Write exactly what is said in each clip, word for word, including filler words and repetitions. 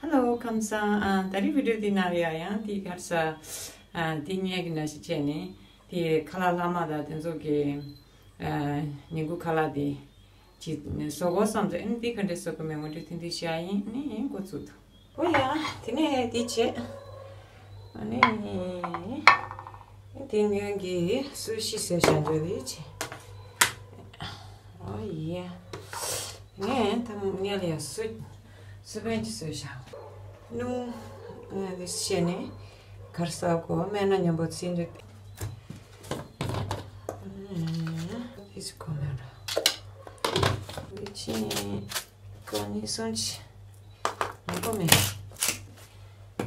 Hello ཁམས་བཟང་། ཨ་ད་རེས་བི་ཌི་ཡོ་འདི་ནང་ལ་ཡང་དེ་ག་རེ་ཟ། ཨ་དེ་ངས་ཀྱི་ནང་བཞིན་བྱས་ནས་དེ་ཁ་ལག་ལྷག་མ་དང་དེ་ཚོ་གི་ཨ་ཉིན་གུང་ཁ་ལག་དེ་ཅིག་བཟོ་དགོས་བསམ་ཚེ། ཨ་ནི་དེ་ག་འདྲས་བཟོ་དགོས་མིན་ངོ་སྤྲོད་ཐེངས་འདི་བྱས་ཡིན། ཨ་ནི་འགོ་བཙུགས་འདུག་ཨོ་ཡ། དེ་ནས་དེ་བྱས། ཨ་ནི་དེ་སྔོན་གྱི་སུ་ཤི་ཟེར་བྱ་འདྲ་དེ་བྱས། ཨོ་ཡ། ངས་ད་ངས་ལ་ཡ་སུ་སུ་བན་གྱི་སུ་བྱ། ནུ་ཨ་དེ་བྱས་ནས་གར་ས་གོ་སྨན་སྣ་མཉམ་པོ་ཚིག་འདྲ། ཨ་ནི་དེ་སུ་གོ་མེད་ར། དེ་བྱས། ཀ་ནི་སོང་ཅི། མི་གོ་མེད།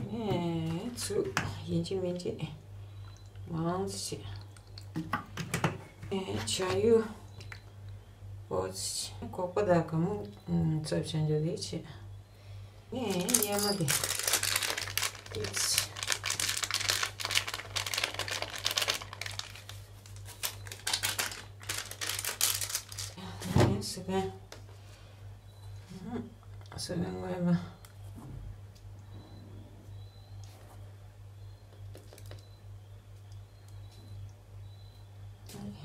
ངས་ཚུ་ཡིན་གཅིག་མིན་གཅིག་མང་ཙི་བྱེད། ངས་བྱ་ཡུ་པོ་ཙི་ཀོ་ཀོ་དང་ག་མུ་རྩབ་བྱ་འཇོག་དེ་བྱེད། ངས་གཡས་མ་དེ་ཏིག་ཙི། ངས་སི་པན། སོ་ཡང་ངོས་མ།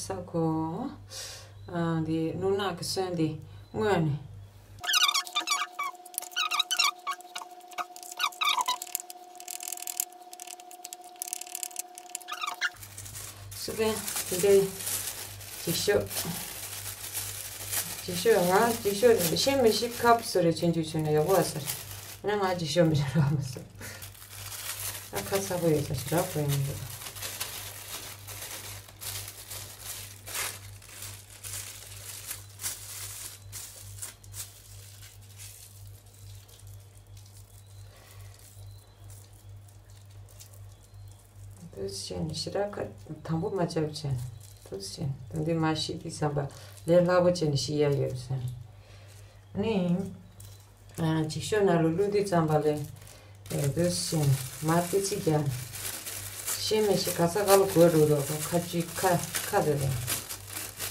ས་གོ་ཨ་འདི་རླུང་ནག་གི་སོན་འདི་སྔོན་ནས། སུ་ལེན་དེ་འདྲའི་འགྱིག་ཤོག་འགྱིག་ཤོག་ང་འགྱིག་ཤོག་ཤེས་མི་ཤེས་ཁབ་སུ་རེ་ཆུང་ཆུང་ཆུང་ན་ཡག་པོ་ཟེར། ང་ང་འགྱིག་ཤོག་མི་རག་མ་སོང་། ཨ་ཁ་ཚ་པོ་ཡོད་ས་ཞིག་རག་པོ་ཡིན་འདུག་དུས་ཆེན་ཞེ་དྲག་ཁ་དང་པོ་མ་བྱས་པ་བྱས། དུས་ཆེན་དུ་འདི་མ་ཤི་དུས་བསམ་པ་ལས་སླ་པོ་བྱས་ནས་ཤི་ཡ་ཡོད་ཟེར། ནི་འགྱིག་ཤོག་ནང་ལ་བླུགས་དུས་བསམ་པ་ལས་དུས་ཆེན་མ་ཏི་ཙི་རྒྱ་ཤེས་མི་ཤེས་ག་ས་ག་ལ་གོས་རུ་རོ་ཁ་ཅིག་ཁ་ཁ་དེ་རེད།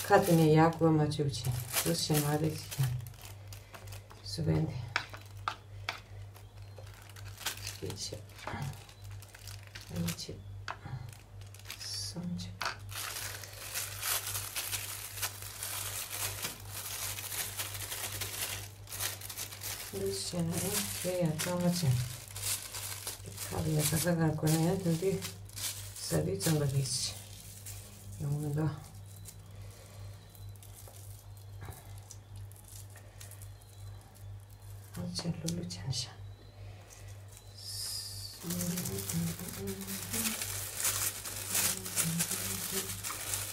ཁ་དེ་ནས་ཡག་གོས་མ་བྱུག་བྱས་དུས་ཆེན་མ་ཏི་ཙི་རྒྱ་སུ་བན་དེ། དེ་བྱས། གཉིས་བྱས། གསུམ་བྱས། འདི་བྱས་ན་ཡང་དེ་ཡང་གཙང་མ་བྱས། ཁ་ལ་ཡང་ཁ་ཁ་ཁ་དགོས་ན་ཡང་དེ་འདི་ཟ་དུས་ཙམ་པ་རེད། ཡོང་མི་འདུག་ཨ་ཆེན་ལྷུག་ལྷུག་བྱས་ཤག་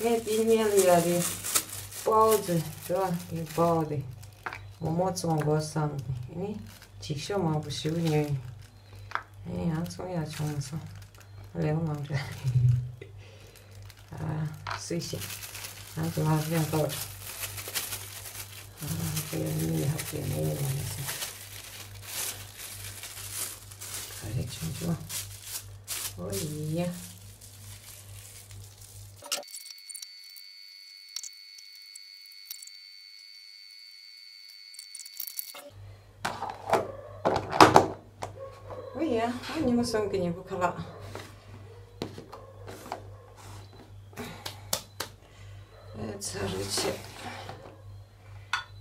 ངས་དེའི་སྔོན་ལ་ཡ་རེ་པའོ་ཙི་རེད་པ། དེ་པའོ་དེ་མོག་མོག་བཙོང་དགོས་བསམ་ནས་ནི་འགྱིག་ཤོག་མང་པོ་ཞེ་པོ་ཉོས་ཡིན། ཨེ་ཡང་ཚོང་ཡག་བྱུང་མ་སོང་། ལས་ཀ་མང་དྲགས། ཨ་སུས་ཤེས། ང་ཚོ་ལག་ཤེས་ཡང་ཏོག་ཨ་དེ་ཡང་མི་ལ་ཧབ་ཀྱི་ནས་ཡོད་མ་རེད་ཟེར། ག་རེ་བྱུང་བྱུང་། ཨོ་ཡ། ཨོ་ཡ། ཨ་ཉི་མ་གསུམ་གྱི་ཉིན་གུང་ཁ་ལག་ཨེ་ཚར་རེ་བྱས།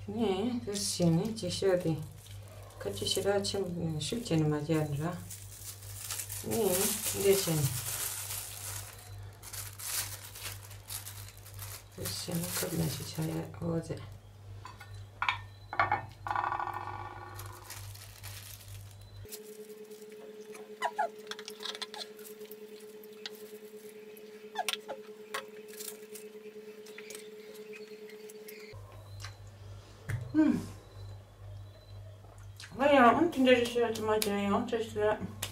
དེ་ནས་དེ་བྱས་ནས་འགྱིག་ཤོག་དེ་ཁ་ཆུ་ཞེ་དྲག་ཆེན་ཤུགས་བྱས་ནས་མ་རྒྱག་ནས་ར། ནས་འདི་བྱས་ནས། དེ་བྱས་ན་ཁབ་ནང་བཞིན་བྱ་ཡ་འོ་ཟེར། ཨུམ། ང་ཡང་ཨུམ་དེ་འདྲ་རེ་ཤོད་ཀྱི་མ་བྱས་ཡང་བྱས་ཤོད།